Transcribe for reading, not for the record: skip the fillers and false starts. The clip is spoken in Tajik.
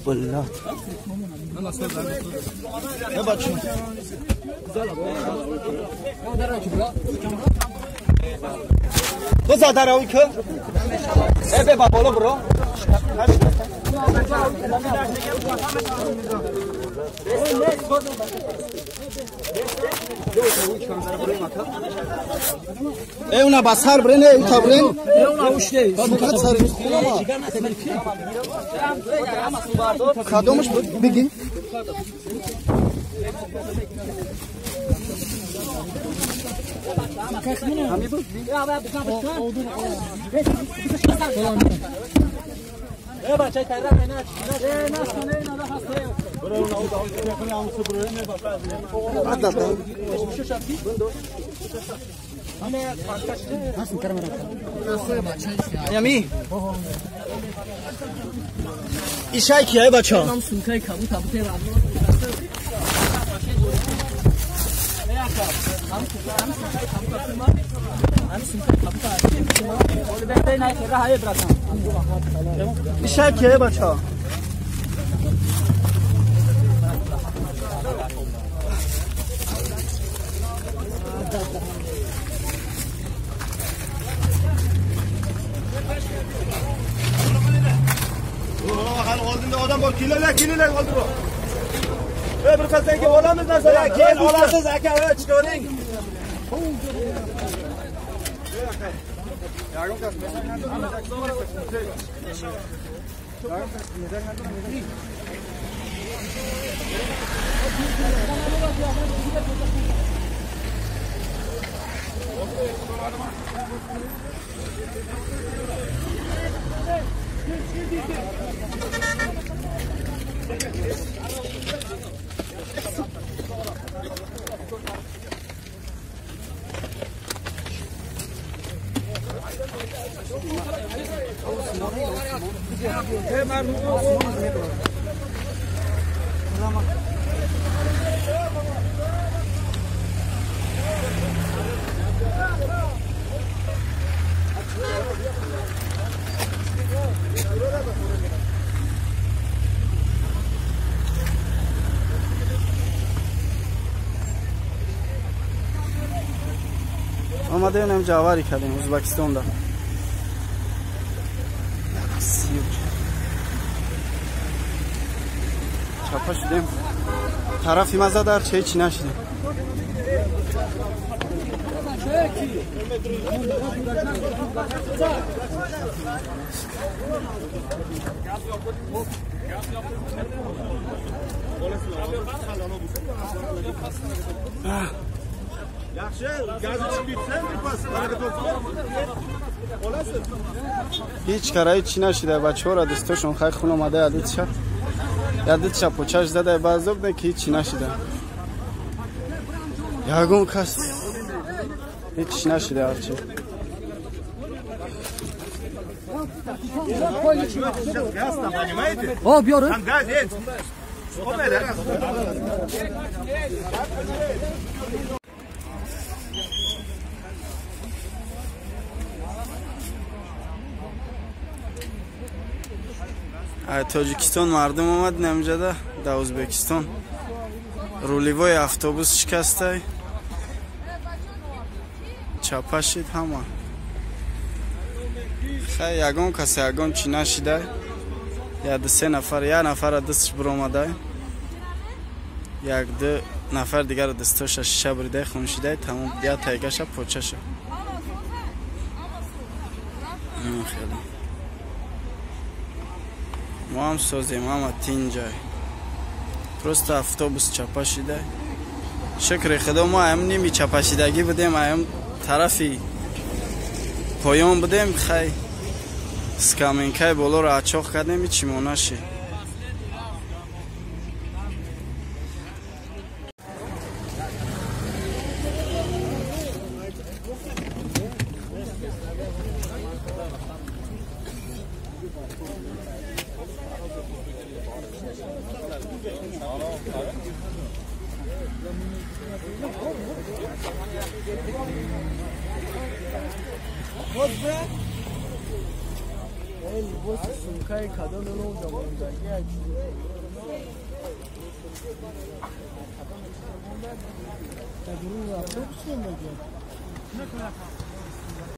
Блядь. Я бачу. Una basar brene, uta bren. Una уште. Кадомаш бигин. Ями. Ишай кияй бача. Ишай кияй бача. Odam bor, kelinglar, kelinglar, oldi bu. Ey, bir pasdan keyin olamiz narsalar. Keyin olasiz aka, ey, chiqavering. Омадаем инҷа авария кардем Ӯзбекистонда. Чапа шудем. Тарафи ма зада ҳар чӣ нашидем. Ҳеҷ кара ҳеҷ чӣ нашида. Бачаҳоро дӯстошон хай хун омада ядитша. Ядитша почаш зада баъзо буда ки ҳеҷ чӣ нашида. Ягон кас ҳеҷ чӣ нашида ҳарчи. О, биёр. Тоҷикистон мардум омад намҷада да Ӯзбекистон. Рулевой автобус шикастай. Чапа шид ҳама. Хай ягон кас ягон чӣ нашидай. Я ду се нафар, я нафара дастш биромадай. Як ду нафар дигара дастоша шиша буридай, хун шидай, тамом я тайгаша почаша. Хеле. Мо ҳам созем, ҳама тинҷай. Просто автобус чапа шидай. Шукри худо мо ҳам ними чапашидагӣ будем, ҳам тарафи поён будем, хай скаменкаи болоро ачоқ кардем, ҳеҷ мо нашид. Либоси сумкаи кадом ҷо мондаги. Дар дуруни автобус мондаги.